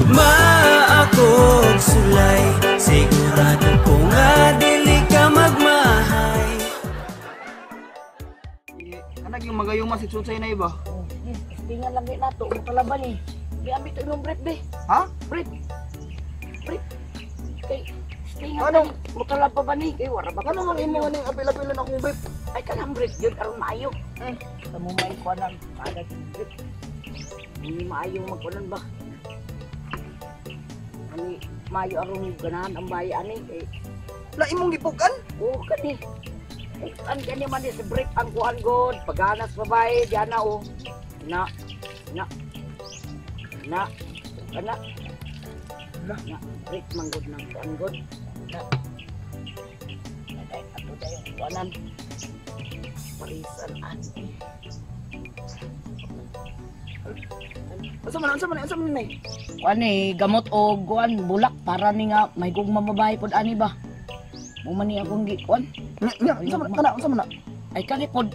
Gugma akong sulay, sigurado ko nga dili ka magmahay. Anak yung magayuma si Chuchay na iba. Oh, tingnan lang din nato, makalaban eh. Di ambit ito yung brief, be. Ha? Brief. Brief. Kay, tingnan Ano? Makalab pa ba ni? Kay, wala ba? Ano man imo aning apil-apilan akong brief? Ay, kanang brief yun, aron maayo. Sa mo may kuwanan, paagad yung brief. Hindi maayo magkunan ba? Ani, maayo aron ganahan ang bayan eh. Kay, La imong gipukan? oo, kani. Ay, an kani man ni sa brief ang kuan god, paganas babae, diyan na oh. Na, na, na, ana. Na. Na, brief man god ng kuan god. Na. Ay, ato dayon kuanan. Parisan an. Asa man, asa man, asa man ni? Kuan eh, gamot o kuan bulak para ni nga may gugma babae pod ani ba. Mo man ni akong gi kuan. Nya, asa man kana, asa man na? Ay kani pod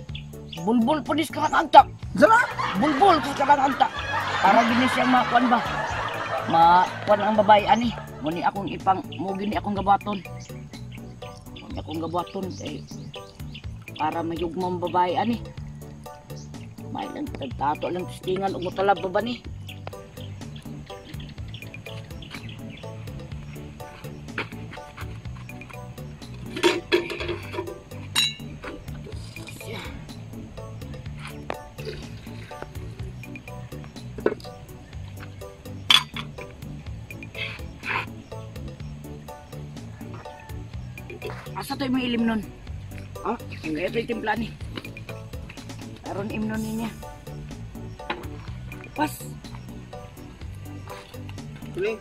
bulbul pod is kakanta. Asa na? Bulbul sa kakanta. Para gini siya makuan ba? Makuan ang babae ani. Mo ni akong ipang mo gini akong gabaton. Mo ni akong gabaton kay para mayugma ang babae ani. May lang tato lang testingan og motalab pa ba ni? Asa tayo may ilim nun? Ha? Ang gaya tayo timpla ni. Aron imnon niya. Pas. Tuloy.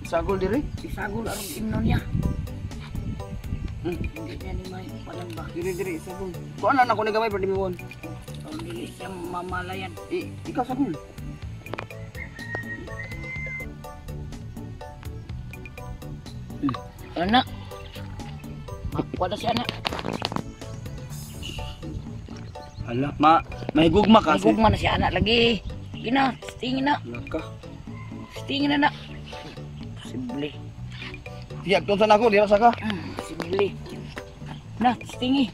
Sagol diri. Isagol aron imnon niya. Hindi niya ni may palang ba. Diri diri isagol. Kuan na ako ni gamay pero di mi won. Aron dili siya mamalayan. Ikaw sagol. Anak. Makuha na siya anak. Ala, ma mahigugma ka. May gugma na siya anak lagi. Gina, tingin na. Laka. Tingin na na. Posible. Tiyak tun sa nako dira sa ka. Posible. Na, tingi.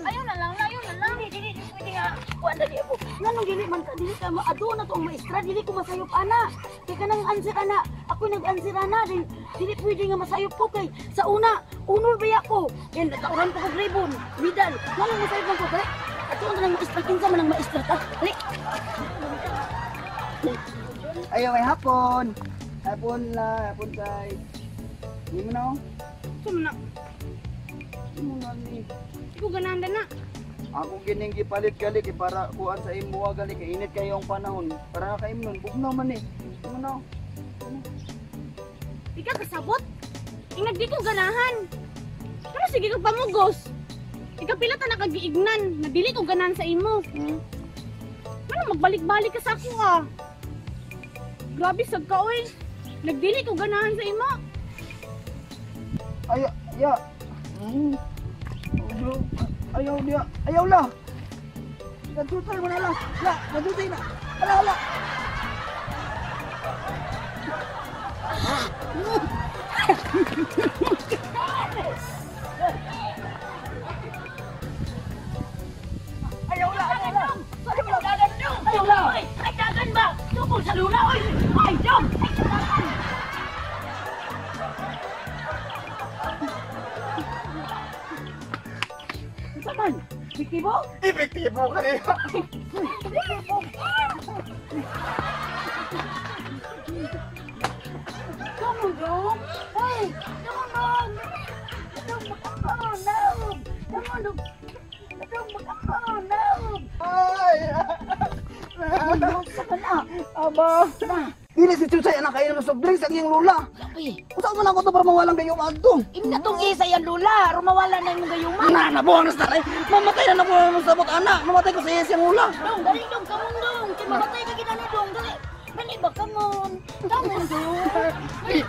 Ayaw na lang, ayaw na lang. Dili, dili, pwede nga. Kuan dali ako. Nganong dili man ka, dili ka maadto na to ang maestra, dili ko masayop ana. Kay kanang answer ana, ako nag-answer ana din. Dili pwede nga masayop ko kay sa una, unol ba ako. Yan natauran pa ko ribbon, medal. Nganong masayop man ko kay? Ato ang nang maestra, kinsa man ang maestra ta? Dali. Ayaw may hapon. Hapon la, hapon tay. Di mo na. Sumna. Di mo na ni. Di ko ganahan na. Ako gining gipalit gali kay para kuan sa imo gali kay init kayo ang panahon. Para ka imnon bugnaw man eh. Di mo na. Di ka kasabot. Ingag di ko ganahan. Pero sige kag pamugos. Ikapila ta nakagiignan na dili ko ganahan sa imo. Ano magbalik-balik ka sa ako ah. Grabe sad ka oy. Nagdili ko ganahan sa imo. Ay, ya. Ayaw dia. Ayaw la. Nagtutay mo na la. La, nagtutay na. Ala, ala. Ayaw la, ayaw la. Ayaw la. Ayaw la. Ay, dagan ba? Tungkol sa luna, oy. Ay, dong. Ay, dagan. Saman, epektibo? Epektibo kaniya. Epektibo. Come on, dong. Hey, come on, dong. Dong, come on, dong. Come on, dong. Dong, come on, dong. Ay! Sa na. Aba. Dili si Chuchay anak kayo ng soft drinks ang iyang lula. Labi. Usa man ako to para mawalang gayong adto. Imna tong isa yan lula, aron mawala na imong gayuma. Na nabuang na sa mamatay na nako ng sabot ana. Mamatay ko sa iya siyang lula. Dong, dali dong, kamon dong. Kay mamatay ka gid ani dong, dali. Dali ba kamon? Kamon dong. Dali.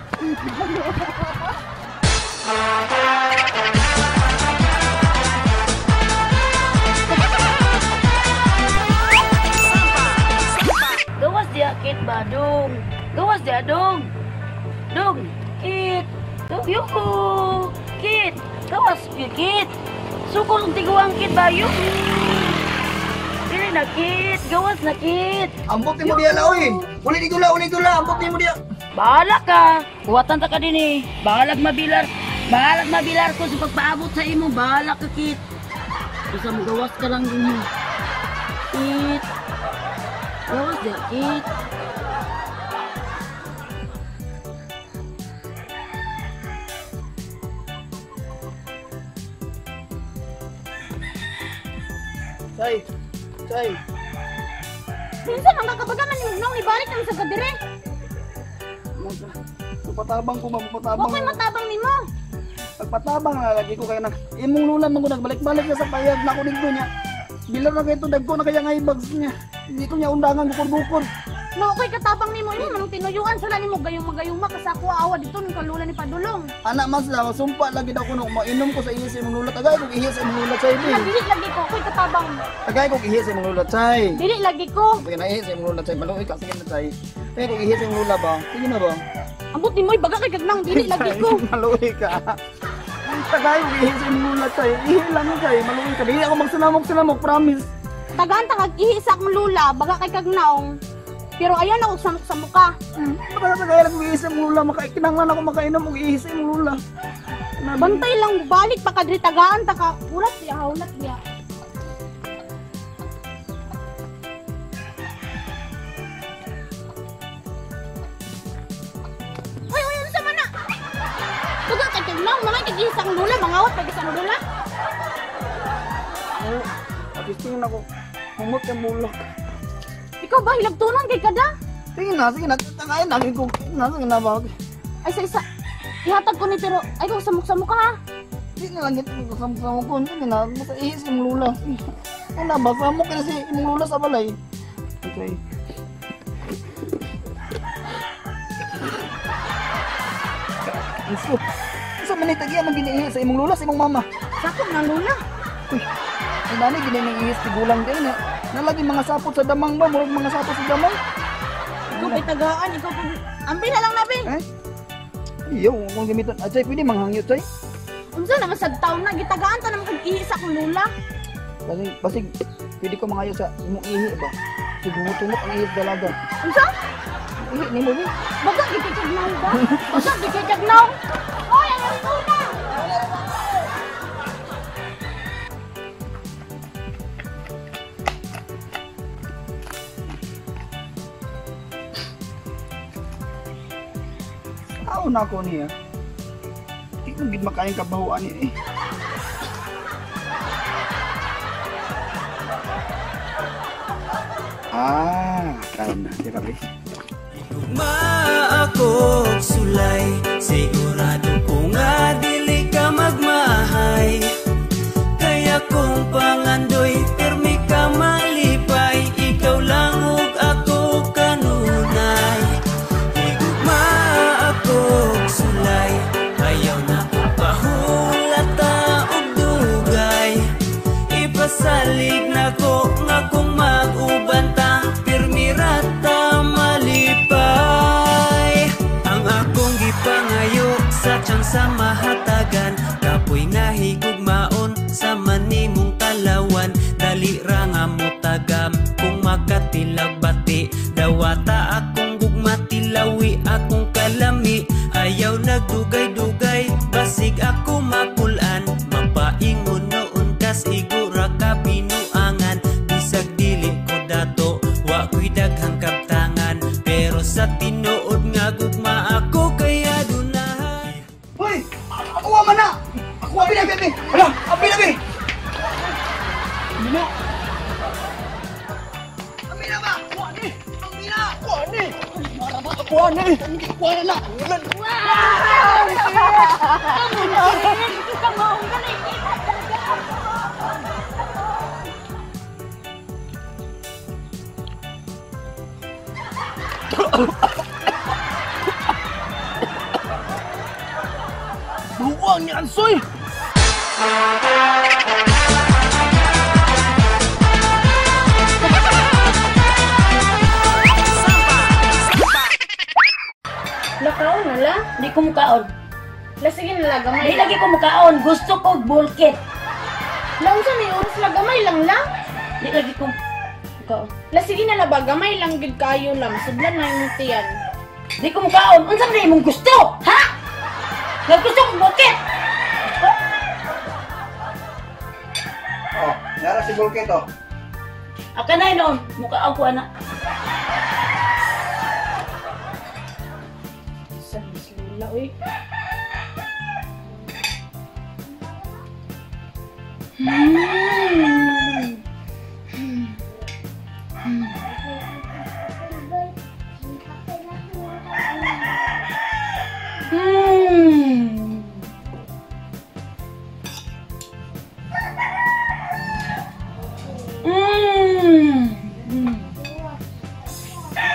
Kit ba dong? Gawas dia dong. Dong, Kit. Dong, yuhu. Kit, gawas Kit. Sukol ang tiguang Kit ba yuhu. Dili na Kit, gawas na Kit. Ambot nimo diya la oy. Uli dito la, uli dito la, ambot nimo diya. Bahala ka. Kuwatan ta ka din eh. Bahalag mabilar. Bahalag mabilar ko sa pagpaabot sa imo. Bahala ka, Kit. Bisa mo gawas ka lang din. Kit. Gawas dia, Kit. Chay. Chay. Minsan ang kakabaga man yung nang ibalik nang sa kadire. Patabang ko, mapatabang. Wa ko'y matabang nimo. Pagpatabang na lagi ko kay nag imong lula man ko nagbalik-balik na sa payag na ko didto niya. Bilar na kay to dagko na kaya nga bags niya. Hindi ko niya undangan bukod-bukod. No, ko'y katabang nimo imo manong tinuyuan sala nimo gayuma-gayuma ka sa ako awa dito ning kalula ni Padulong. Ana man sila sumpa lagi daw ko no mainom ko sa ihi sa imong lula. Tagay kog ihi sa imong lula chay. Dili lagi ko ko'y katabang. Tagay kog ihi sa imong lula chay. Dili lagi ko. Pag naihi sa imong lula chay, maluoy ka sige na chay. Tagay kog ihi sa imong lula ba? Sige na ba? Ambot nimo baga kay gagnang dili lagi ko. Maluoy ka. Tagay kog ihi sa imong lula chay. Ihi lang chay, maluoy ka. Dili ako magsinamok-sinamok, promise. Tagaan ta kag ihi sa akong lula, baga kay kagnaong. Pero ayan ako samok-samok ka. Tagay lang kog ihi sa imong lula, makaikinanglan ako makainom og ihi sa imong lula. Bantay lang balik pa kadri tagaan ta ka. Ulat siya, haulat siya. Uy, uy, ano sa mana? Baga kay kagnaong, mga kag ihi sa akong lula, mangawat pag sa akong lula. Tingin ako, humot yung bulak. Ikaw ba, hilagtunan kay kada? Sige na, tagay na, sige na ba? Ay, sa isa, ihatag ko ni pero, ay kung samok-samok ka ha? Hindi na lang ito, samok-samok ko, sige na, basta ihis imong lula. Wala ba, samok ka na si imong lula sa balay. Okay. Isa man itagiya man giniihi sa imong lula, sa imong mama. Sakop na lula. Uy, ang dani giniihi sa tigulang kayo na. Nalagi mga sapot sa damang ba? Murag mga sapot sa damang. Ikaw kay tagaan, ikaw kung... Ambi na lang nabi! Eh? Iyo, akong gamitan. Ah, chay, pwede manghangyo, chay. Unsa naman sa taon na, gitagaan ta naman kag ihi sa akong lula. Basig, basig, pwede ko mangayo sa imong ihi ba? Siguro ang ihi sa dalaga. Unsa? Ihi ni mo, bi? Baga, gikikagnaw ba? Baga, gikikagnaw! Oy, ang lula! Tao na ako niya. Di ko gid makain kabahuan niya eh. Ah, karon na. Di ba, be? Higugma ako og sulay, sigurado ko nga dili ka magmahay. Kaya kung pangandoy, pirmi ka malipay, ikaw lang ug ako kanunay. Higugma ako og sulay, ayaw na kong pahulata og dugay. Ipasalig na ko nga kung mag-uban ta, pirmi ra ta malipay. Ang akong gipangayo sa tsansa mahatagan, kapoy nga higugmaon sa manimong talawan. Dali ra nga motagam kung makatilag bati, dawata akong gugma tilawi akong kalami. Ayaw nagdugay-dugay basig ako makulan, mapaingon noon kas igura ka binuangan. Bisag dili ko dato, wa ko'y daghang kaptangan, pero sa tinuod nga gugma ako kaya dunahan. Hoy! Ako man na! Ako abi na, bebe! Hala! Abi na, be! Mino! Abi na ba? Kuha ni! Abi na! Kuha ni! Kuha ni! Kuha na! Buwang ni Ansoy! Samba! Di ko mukaon. La sige na la gamay. Di lagi ko mukaon. Gusto ko bulkit. La unsa may oras la gamay lang la? Di lagi ko mukaon. La sige na la ba gamay lang gid kayo la masudlan na imong tiyan. Di ko mukaon. Unsa man imong gusto? Ha? Nga gusto ko bulkit. Oh, nara si bulkit oh. Aka na noon, mukaon ko ana. Sa lula oy.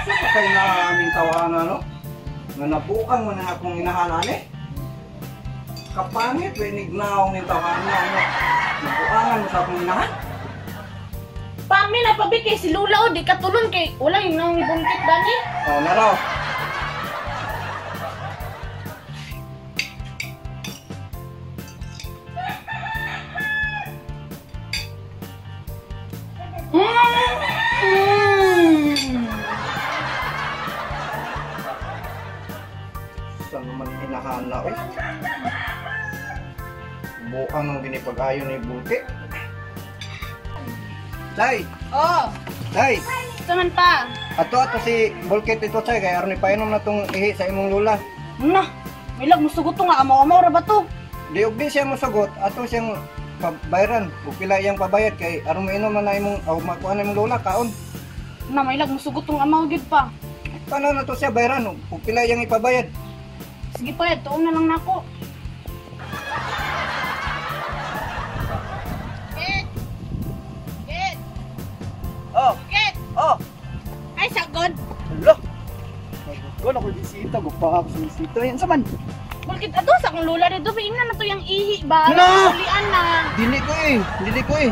Sa kay na aming tawanan no? Nga nabuang man ang akong inahanan eh. Kapangit ba nignaong ning tawanan no? Nabuangan mo sa akong inahan. Pami na pabi kay si Lula o di katulon kay wala yung nang bungkit dani. Oh, naraw. Saan naman inahana eh? Buang ang ginipag-ayon ni Bulkit. Tay! Oh, Tay! saman pa. Ato si Bulkit ito, Tay. Kaya aron ipainom na itong ihi sa imong lula. Na, may lag musugot to nga amaw-amaw ra ba to? Di og di siya mosugot, ato siyang pabayaran. Ug pila iyang pabayad kay aron mainom na imong aw makuha na imong lula kaon. Na, may lag musugot tong amaw gid pa. Paano na to siya bayaran ug pila iyang ipabayad? Sige pa, tuong na lang nako. Get! Get! Oh. Get! Oh. Ay, sagod! Hala. Ko na ko bisita, gupa ako sa bisita. Yan sa man. Bulkit ato sa akong lula dito, piingnan na to yung ihi ba? Na! Ulian na. Dili ko eh. Dili ko eh.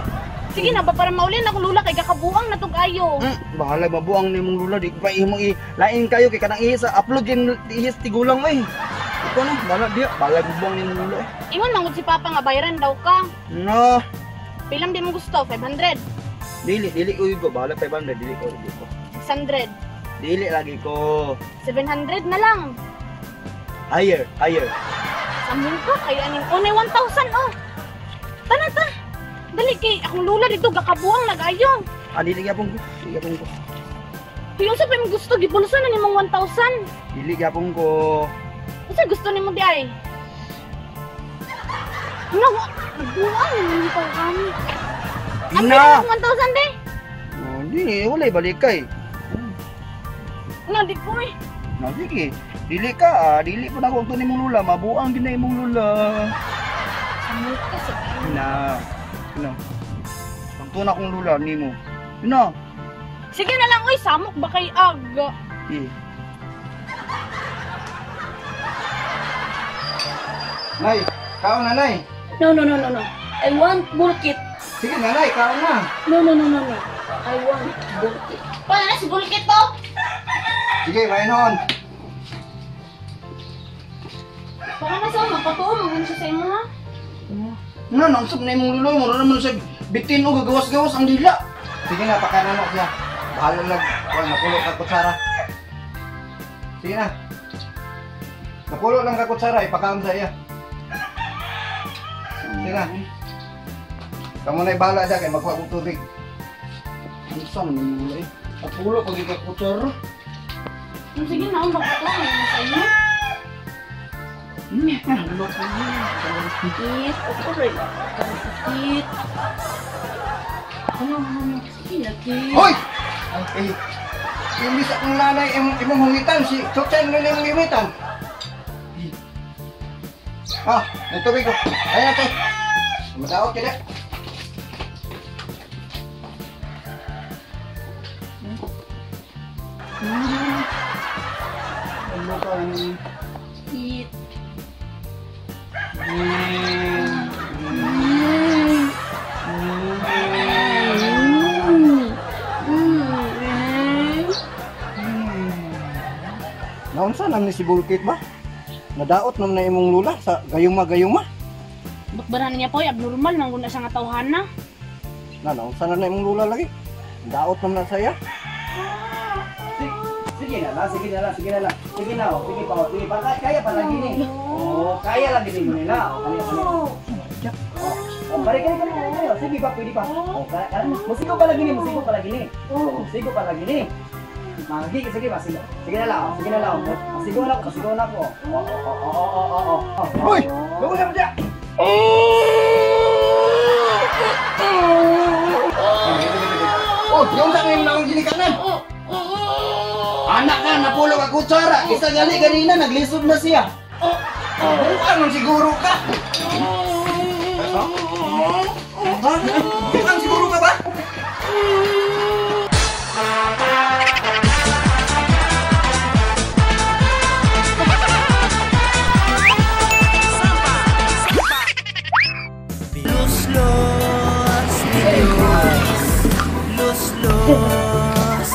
Sige na ba para maulin akong lula kay kakabuang na tog ayo. Bahala mabuang ni imong lula, di ko pa imong i lain kayo kay kanang ihi sa upload din ihi sa tigulang eh. Iko na, bahala di, bahala mabuang ni imong lula eh. Ingon man gud si Papa nga bayaran daw ka. No. Pilang di mo gusto? 500. Dili, dili ko yugo, bahala 500 dili ko, dili ko. 600. Dili lagi ko. 700 na lang. Higher, higher. Samon ka kay aning onay 1,000 oh. Tana ta. Dali kay akong lula dito gakabuang nag-ayo. Ah, dili gyapon ko. Dili gyapon ko. Hiyon sa pa imong gusto gibulsa na nimong 1,000. Dili gyapon ko. Unsa gusto nimo di ay? No, nagbuang naman ito kami. Ang Na! pila 1,000 de? Oh, di, walay balikay. Na di ko eh. Na sige. Dili ka, ah. Dili pa na ko nimong lula, mabuang gid na imong lula. Samot ka sa Na. Na. Pagtuna akong lula nimo. Na. Sige na lang oy, samok ba kay aga? Eh. Nay, kaon na nay. No, no, no, no, no. I want bulkit. Sige na nay, kaon na. No, no, no, no, no. I want bulkit. Paano na si bulkit to? Sige, mainon. Baka na sa magpatuo mo siya sa imo ha. Na, nausap na imong lula, mura naman sa bitin o gagawas-gawas ang dila. Sige na, pakanan na siya. Bahala lang. Wala, napulo ka kutsara. Sige na. Napulo lang ka kutsara, ipakaon sa iya. Sige na. Kamu na ibahala siya, kaya magkuha kong tubig. Ano sa naman imong lula eh? Napulo pag ikakutsara. Sige na, magpatuo mo sa imo. Kit, okay. Kit. Ano, ano, sige na, Kit. Hoy! Eh, imbis akong nanay imong hungitan, si Chuchay na imong gimitan. Ah, may tubig ko. Ay, ate. Madaot ka na. Ano ka? Kit. Naunsa lang ni si Bulkit ba? Nadaot naman na imong lula sa gayuma-gayuma. Bakbaran niya po, abnormal nang guna siya nga tawhana. Na, naunsa na na imong lula lagi. Daot naman na saya. Sige na lang, sige na lang, sige na lang. Sige na, oh, sige pa, oh, sige pa. Kaya pa lagi ni. Oh, kaya lagi ni mo nila. Oh, kaya kaya. Oh, pare kaya kaya kaya. Sige pa, pwede pa. Oh, kaya kaya. Musiko pa lagi ni, musiko pa lagi ni. Musiko pa lagi ni. Magi, sige ba, sige. Sige na lang, oh, sige na lang. Musigo na ako, musigo na ako. Oh, oh, oh, oh, oh, oh. Hoy, lugo sa diya. Oh, yung sa ngayon na akong ginikanan. Anak ka, napulog ang kutsara. Isa gali ganina, naglisod na siya. Bukan siguro ka. Ha? Bukan siguro ka ba? Los Dios, los Dios.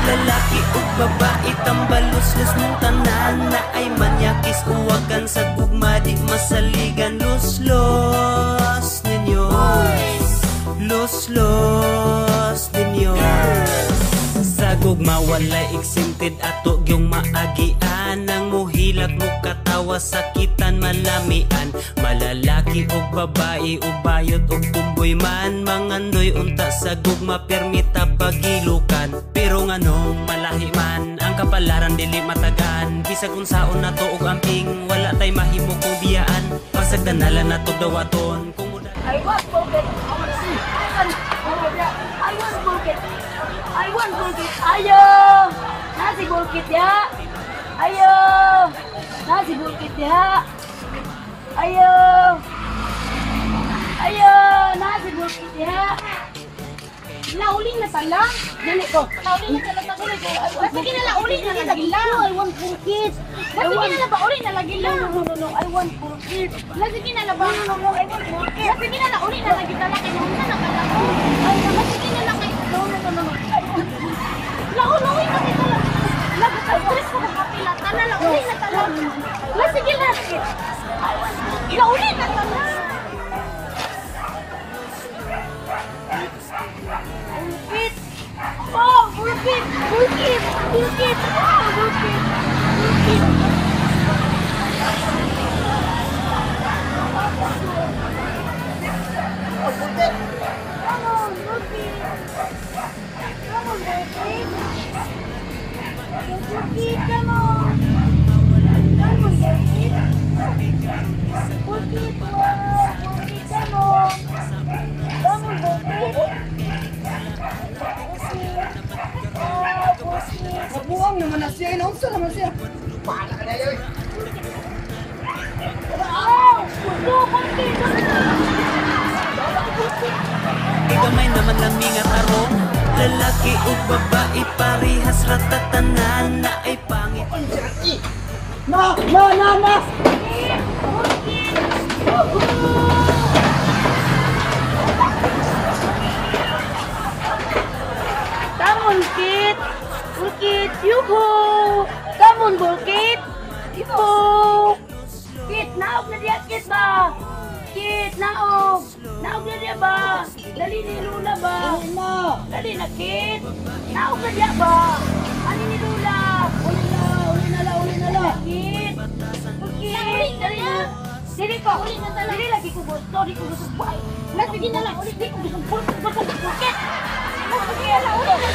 Lalaki ug babae tambalos-los mong tanan na ay manyakis uwagan sa gugma di masaligan. Los ninyo, los ninyo. Sa gugma walay exempted ato gyung maagian ang muhilak mo katawa sakitan malamian. Malalaki og babae o bayot og tumboy man mangandoy unta sa gugma permita pagilukan. Pero nganong malahi man ang kapalaran dili matagan, bisag unsaon nato og amping wala tay mahimo kung biyaan. Pasagdanala nato dawaton kung muda. I want bullshit. I want to see. I want bullshit. I want bullshit. Ayo. Nasi bullshit ya. Ayo. Nasi bullshit ya. Ayo. Ayo, nasi bullshit ya. Lauli na tala. Dili ko. Lauli na tala. Dili ko. Sige na lauli na lagi la. I want bullshit. Sige na la ba uli na lagi la. No, no, no. I want bullshit. Sige na la ba. No, no, no. I want bullshit. Sige na la uli na lagi tala kay unsa na kala ko. Ay, sige na la kay. No, no, no, no. I want bullshit. Lauli na kay tala. Lagot ang stress ko kapila tala la uli na tala. La sige na. Lauli na tala. Bullshit. Oh, bullshit. Bullshit. Bullshit. Oh, bullshit. Bullshit. Come on, bullshit. Come on, bullshit. Bullshit, come on. Come on, bullshit. Bullshit, bullshit, come on. Come on, bullshit. Mabuang naman na siya, inaunsa naman siya. Bahala ka na yun. Gamay naman laming at arong lalaki o babae parehas ratatanan na ay pangit. Na! Na! Na! Na! Come on, kid! Bulkit! Yuho! Come on, Bulkit! Yuho! Kit, naog na diya, Kit ba? Kit, naog! Naog na diya ba? Dali ni Lula ba? Dali na, Kit! Naog na diya ba? Ani ni Lula? Uli na! Uli na la! Uli na la! Kit! Bulkit! Dali na! Dili ko! Dili lagi ko gusto! Di ko gusto! La, sige na lang! Di ko gusto! Gusto! Bulkit! Sige na, uli na.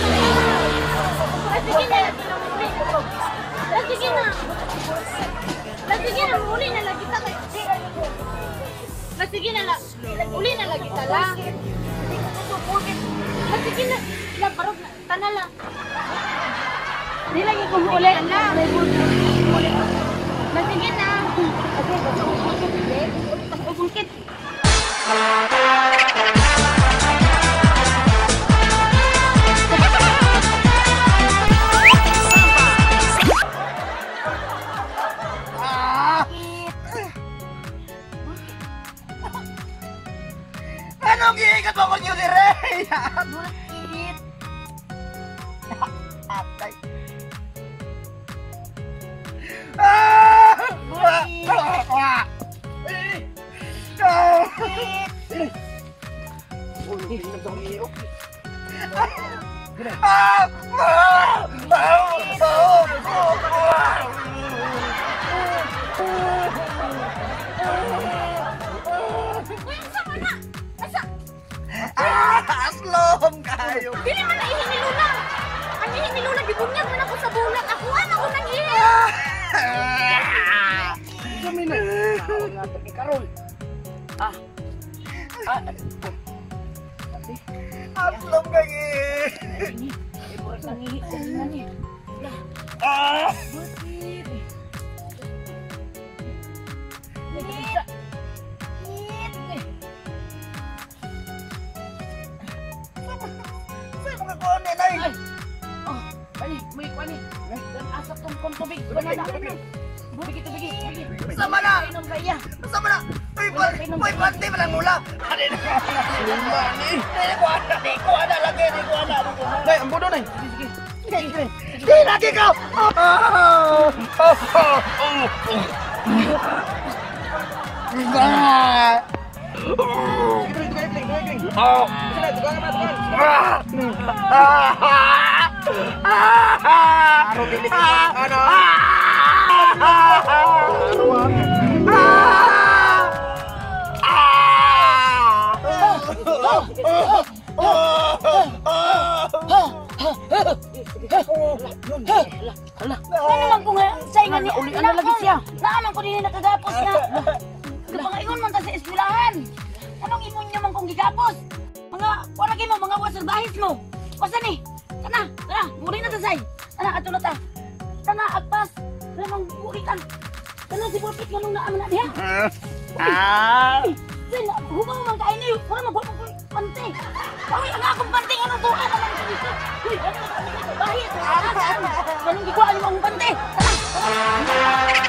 Sige na, sige na. Sige na, uli na lagi ta. Sige na, uli na lagi ta lang. Sige na, la parog na, tanala. Di lagi ko uli. Sige na. Bulkit! Anong giikat mo ko niyo ni Rey? Bulkit! Atay. Uy, unsa man na? Asa? Aslom kayo. Dili man na ihi ni Luna. Ang ihi ni Luna gibunyag man ako sa bulat. Ako ano ko nang ihi. Kami na. Nga to karon. Ah. Ah. Aslom kayo. Ini, murag nang ihi kanina ni. Ah! Butit. Sa'yo mga kuha ni Nay. Ay. Oh, ani, may kuan ni. Asa tong kong tubig. Wala na. Tubig, tubig, tubig. Sama na. Inom kaya. Sama na. Uy, uy, pante pa lang mula. Ano na? Lima ni. Di ko ana, di ko ana lagi, di ko ana. Nay, ang budo nay. Sige, sige. Di lagi ka. Hala. Ano man kung say nga ni Uli, ano lagi siya? Naaman ko din nakagapos nga. Kapangayon man ta sa eskwelahan. Anong imon niyo man kung gigapos? Mga wala kay mo mga wasar bahis mo. Wasa ni? Kana, tara, muli na ta say. Tara ato na ta. Tana agpas. Lamang uri ka. Kana si Pulpit nga nung naaman na diha. Ah! Say, hugaw man kayo ni. Wala magwapos ko pante. Uy, ang akong pante nga nung tuwa naman ko dito. Uy, ano na kami dito? Bahis. Anong gikuha niyo ang pante? Tara, tara.